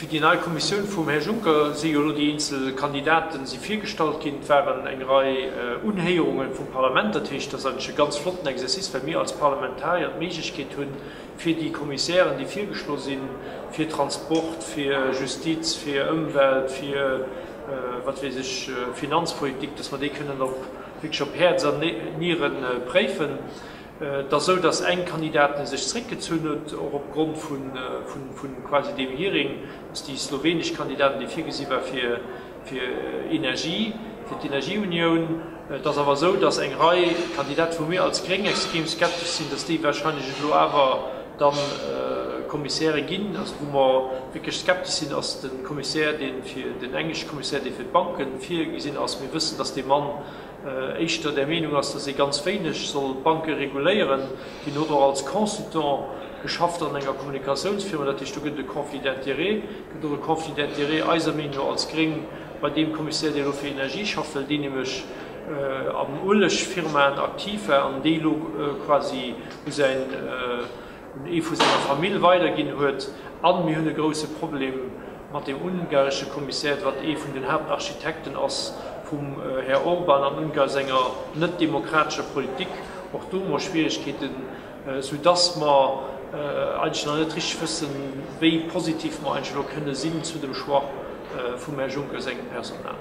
Fir déi nei Kommissioun vum Här Juncker si jo elo déi eenzel Kandidaten si virgestallt ginn. Et waren eng Rei Unhéierunge vum Parlament. Dat heescht, dat ass eigentlech e ganz flotten Exercice, well mir als Parlamentarier d'Méiglechkeet hunn, fir déi Kommissären, déi virgeschlo sinn, fir Transport, fir Justiz, fir Ëmwelt, fir, wat weess ech, Finanzpolitik, dass mer déi kënnen op, wierklech op Häerz an Niere préifen. Et ass esou, datt eng Kandidatin sech zréckgezunn huet, och opgrond vu quasi deem Hearing, ass déi slowenesch Kandidatin, déi virgesi war fir Energie, fir d'Energieunioun. Et ass awer esou, datt eng Rei Kandidaten, wou mir als Gréng extrem skeptesch sinn, datt déi wahrscheinlech elo awer da Kommissäre ginn. Also wou mer wierklech skeptesch sinn, ass de Kommissär, dee fir, den englesche Kommissär, dee fir d'Banke virgesinn ass. Mir wëssen, datt dee Mann éischter där Meenung ass, dass ee ganz wéineg soll d'Banke reguléieren. Deen huet och als Consultant geschafft an enger Kommunikatiounsfirma. Dat heescht, do gëtt et e Conflit d'intérêts. Et gëtt och e Conflit d'intérêts, eiser Meenung no als Gréng, bei deem Kommissär, dee elo fir Energie schafft, well deen nämlech an Uelegfirmaen aktiv war an déi elo quasi u säin, un ee vu senger Famill weiderginn huet. A mir hunn e grouse Problem mat deem ungaresche Kommissär, wat ee vun den Haaptarchitekten ass vum Här Orban an Ungar senger net demokratescher Politik. Och do hu mer Schwierigkeeten, soudass mer eigentlech nach net richteg wëssen, wéi positiv mer eigentlech elo kënne sinn zu dem Choix vum Här Juncker sengem Personal.